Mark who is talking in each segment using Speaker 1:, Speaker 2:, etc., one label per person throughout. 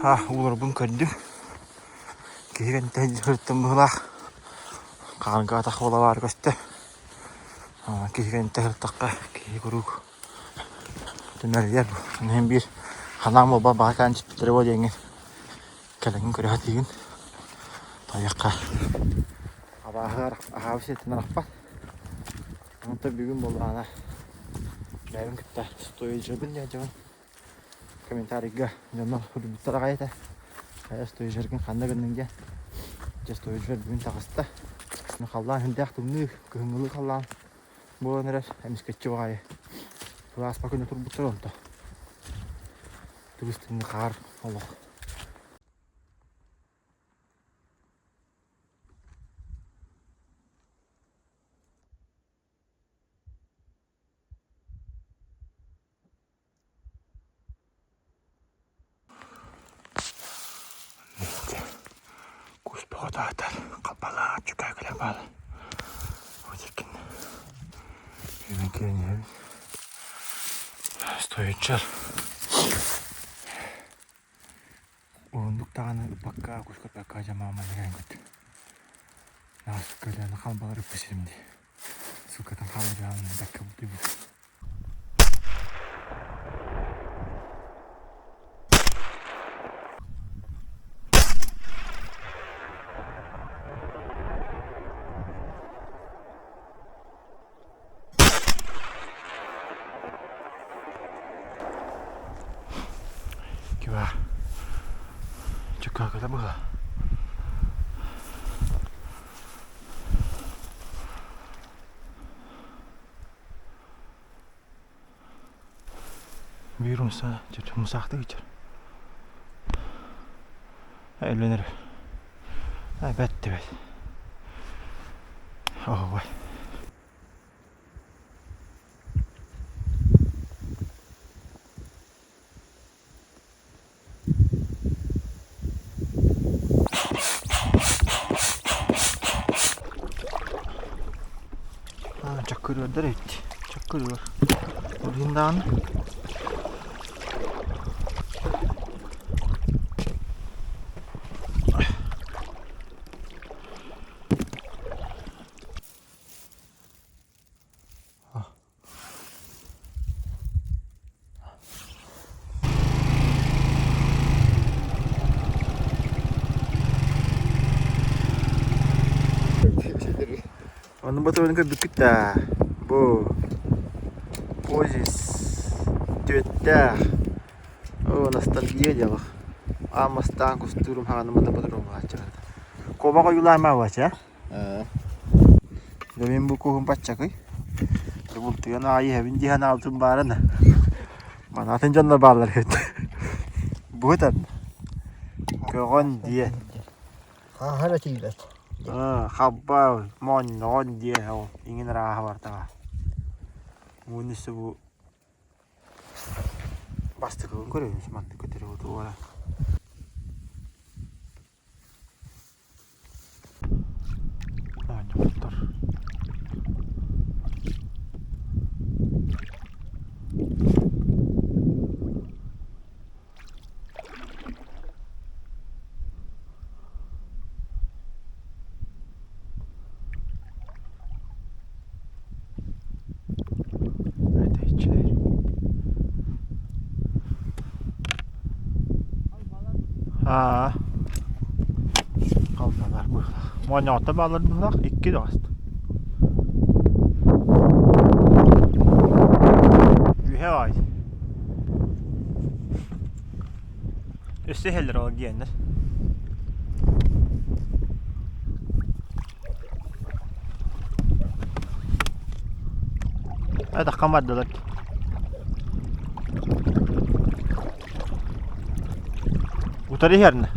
Speaker 1: Ууларбын көрдүм. Киһи кэнниттэн сырыттым быһыылаах. Хаанга атах буола баар көстө. Киһи кэнниттэн сырыттахха киһи куруук түмэлийэр. Иһин биир ханаам буолбат баҕа кээн түспүттэрэ буо диэҥҥин кэлэҥҥин көрө сатыыгын. Тайахха абааһы аһаабыт сириттэн арахпат. Онтон бүгүн буоллаҕына бэйэбин кытта стояжабын диэн Комментарийга дьоннор суруйбуттар аҕай этэ. Хайа стояжергын ханна гынныҥ диэн. Дьэ стояжер бүгүн таҕыста. Халлаан сүрдээх тымныы, кыһыҥҥылыы халлаан буолан эрэр. Эмискэччи баҕайы сылаас күнэ турбуттар онто. Тыбыс-тымныы хаар олох. Кус бөҕөтаатар халбалаах чүкээкилэр баар. Отиккин үүнэн киирэн иһэбин. Стояччар. Уһуннук даҕаны ыппакка, куска ыппакка дьамааман кэлэҥҥит. Наҕас көлөөнө халбалар ыппы сирим дии. Ссылкатын хаалларыаҕын бэккэ бултуйбут. Кива Чуккаакыта быһа. Биир умса умсаахтык ичэр. Өлөнөр. Бэт бэт. Оһуобай. Чаккырыардар эбит. Чаккырыар. Ол иһин даҕаны Ону ботуруон көрбүккүт да бу позис түөттээх оо ностальгия диэх аан бастаан кустуурум хаҕана мата ботуруон хааччыгата куобах ойуулаама буолча Дьэ мин бу куһум баччакый. Бултуйан аайы иһэбин дии санаабытым баарына. Маны атын дьоннор бааллар эбит. Бу ытан. Көҕөн диэн.
Speaker 2: Хааһа да тиийбэт.
Speaker 1: Хабба моонньоҕон диэн ол иҥин арааһа бартаҕа. Уон өссө бу бастакыбын көрөбүн маннык көтөрү утуора. Оонньоохтор Аа Халбалар быһыылаах. Моонньоҕоттор бааллар быһыылаах икки даҕаста. Үһэ аҕай. Өссө иһэллэр ол гиэннэр. Атаххан бардылар. Утары иһэрнэ.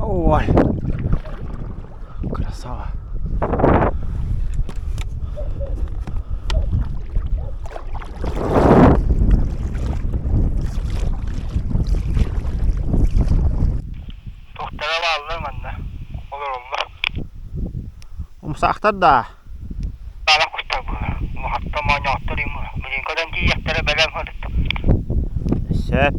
Speaker 1: Ой, красава.
Speaker 2: Туохтара бааллар манна, олороллор.
Speaker 1: Умсаахтар да?
Speaker 2: Баалан кустар буолар. Улахаттан моонньоҕоттор им билин көрөн тиийиэхтэрэ бэлэм сырыттым.
Speaker 1: Сөп.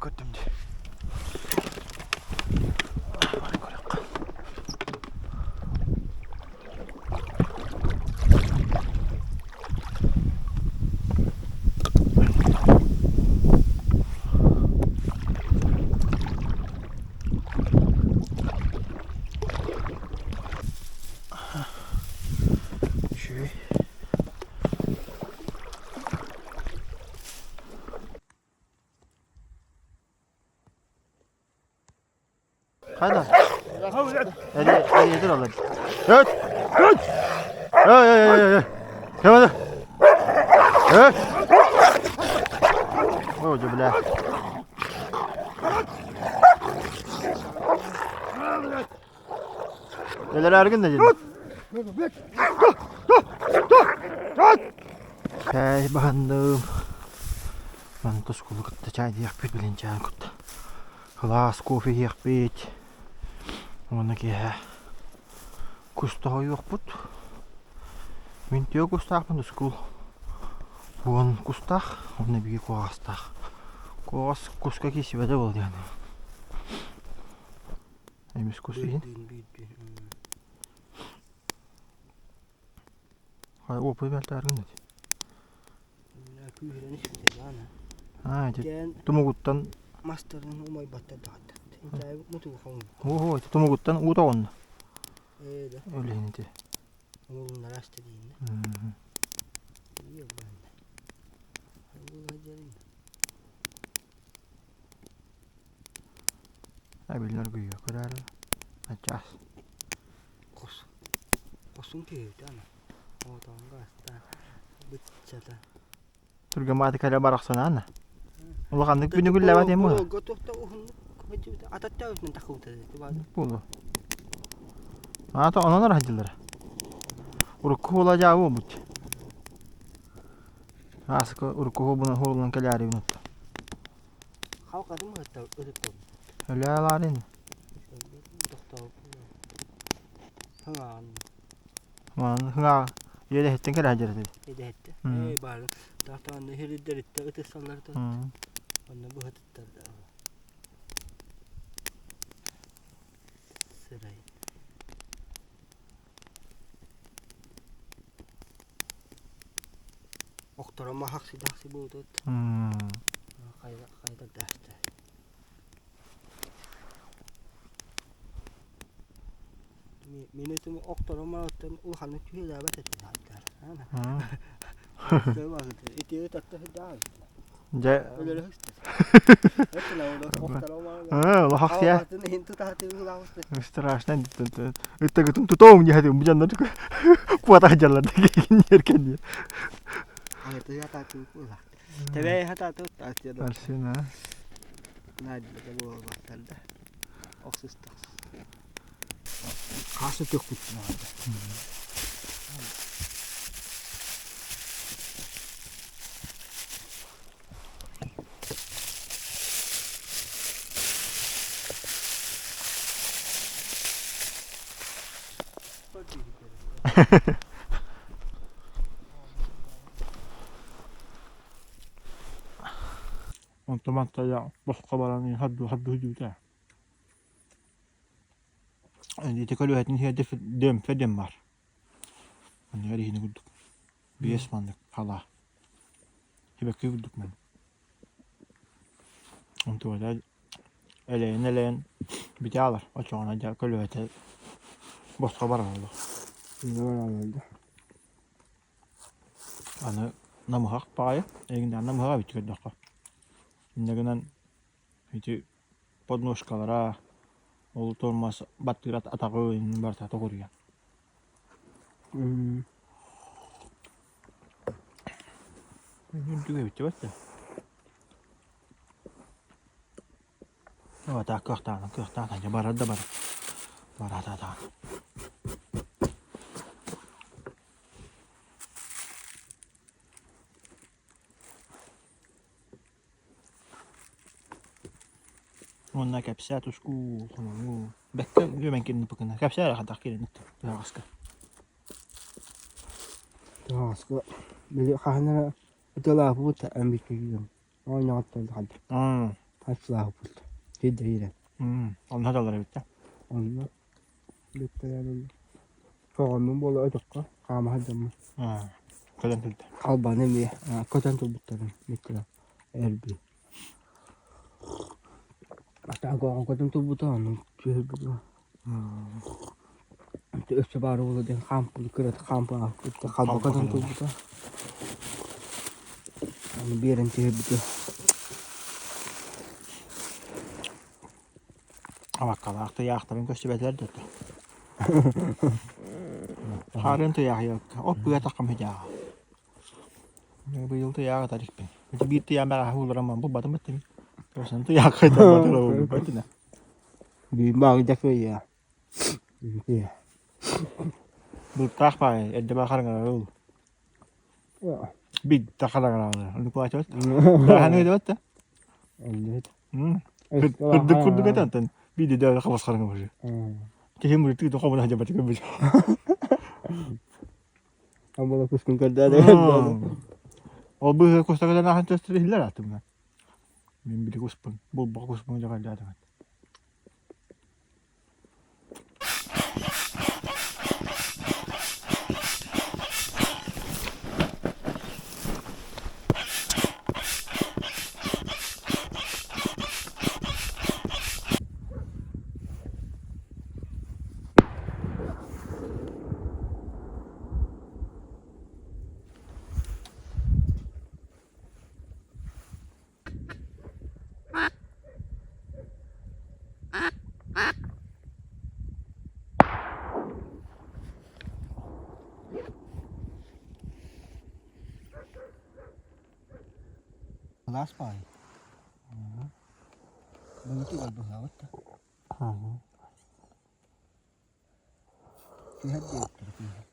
Speaker 1: Көрдүм дии. Көрөххө. Үчүгэй. Хайда? Эриэдир алар. Өт! Өт! Эй, эй, эй, эй. Кемеде? Өт! Ой, бля. Элэрээргин да дедим. Чай баһанным. Маны тускулу кытта чай диэхпит билин чаан кутта. Кылаас кофе иһиэхпит. Уонна киэһэ кус тоһуйуохпут. Мин түө кустаахпын тускул уон кустаах, уонна биир куоҕастаах. Куоҕас куска киирсибэтэ буолуо диэн. Эмис кус иһин. Хай опыт бэлтээргин ити.
Speaker 2: Күүһүрэн испитэ даҕаны.
Speaker 1: Аа, ити тумугуттан
Speaker 2: мастарын умайбаттар даҕаттар. Мутугу хоҥ.
Speaker 1: Оо, ити тумугуттан уу тоҕунна.
Speaker 2: Ээ да.
Speaker 1: Өлүһүн ити.
Speaker 2: Умулуннара аста дииннэ.
Speaker 1: Эбилэр гүйүө көрөөрү. Начаас.
Speaker 2: Хос. Хосун киһитэ ана. Оотоонго аста быччата.
Speaker 1: Түргэн кэлэ барахсанаана. Улаханнык бүнүгүллэбэт эми.
Speaker 2: Буолга туохта уһуннук ататтаа үтүн тахыбыта
Speaker 1: Буолу. Аата онон арахдьылара. Урукку хуола дьаабы бут. Ааска урукку хуобунан хуолунан кэлээри бунутта.
Speaker 2: Халкатын быһытта ытыттым.
Speaker 1: Өлөөлаарин.
Speaker 2: Тохтоо. Хыҥаан.
Speaker 1: Манан хыҥаа иэдэһиттэн кэлэ сылдьар этэ.
Speaker 2: Иэдэһиттэ. Ээ баарын. Таахтаанна хириддэриттэ ытыссаллар да. Онно быһытыттар да. Сырай. Охторо махахси-дахси буолбут. Хайда хайда даста. Мин охторо мааттан улаханнык түһэлээбэт этим хааттар. Ити татта сыдаа.
Speaker 1: Дьэ. Лохахсия. Страшно. Ыттагытын тутоом диһэтим бу дьоннор куота сылдьаллар дии. Арсена.
Speaker 2: Хас өтөхпүт
Speaker 1: Онтон мантан босхо баран хадду хадду хүдүүтэ. Ити көлүөһэтин иһэ дөмпө диэн баар. Манныгар иһини курдук. Биэс маннык халаа. Сибэкки курдук маннык. Онтугата элэйэн-элэйэн бүтэ аалар. Оччоҕуна дьэ көлүөһэтэ босхо барар олох. Аны намыһах баҕайы. Эйигин намыһах эбит көрдөххө. Инньэ гынан Ити подножкалара, ол тормоз баттыыр атаҕы барыта тоҕуруйан. Үрдүгэ эбит да. Абата кыахтаана кыахтаана дьэ барар да барар. Бараата Уонна кэпсээ тускуу хононуу. Бэккэ үөмэн киирин пыкына. Кэпсээ эрэ хатах киирин тыһаҕаска.
Speaker 2: Тыһаҕаска били хаһан эрэ ытыалаабыт эмбиккэ Оонньоҕоттон хаалбыт. Хаччылаабыт. Киирдэ
Speaker 1: Онно саталлар эбит да.
Speaker 2: Онно бүттэрэн көҕөнмүн буола өтөххө хаама сылдьаммын.
Speaker 1: Көтөн турда.
Speaker 2: Халбаны эмиэ көтөн турбуттарын бүттэрэ эрби. Бастаан көҕөн көтөн турбута онно түһэрбит. Өссө баар буола диэн хаампын кырата хаампын халба көтөн турбута. Аны биэрэн түһэрбитэ.
Speaker 1: Абаккалаах тыйаахтарын көстүбэтилэр да Хаарыан тыйаахыйакка от быатаххым хидьааҕа. Быйыл тыйааҕа тарихпин. Ити биир тыйаан бэҕэһээ ууларан бу батым баттым. Көрсөн тыйаахха батыр
Speaker 2: Биир баҕайы кыайыа.
Speaker 1: Бултаах баайы эрдэ баа хараҥарар ол. Биир хараҥараалы. Ону кулаачыбат. Даһаны өйдөбөт да. Кырдык курдук этэ онтон биирдэ дөөлө хабыс хараҥа бары. Киһи мырытыы да хомуна дьабаты көрбүт.
Speaker 2: Амбала кускун көрдөөдө.
Speaker 1: Ол быһыы кустагынан ахан төстөр иһиллэр атымна. Мин били куспун, булбах куспун дьаҕайдаатым.
Speaker 2: Кылаас баҕайы. Былытыгар быһаабыт да. Түһэр диэбиттэрэ түһэр.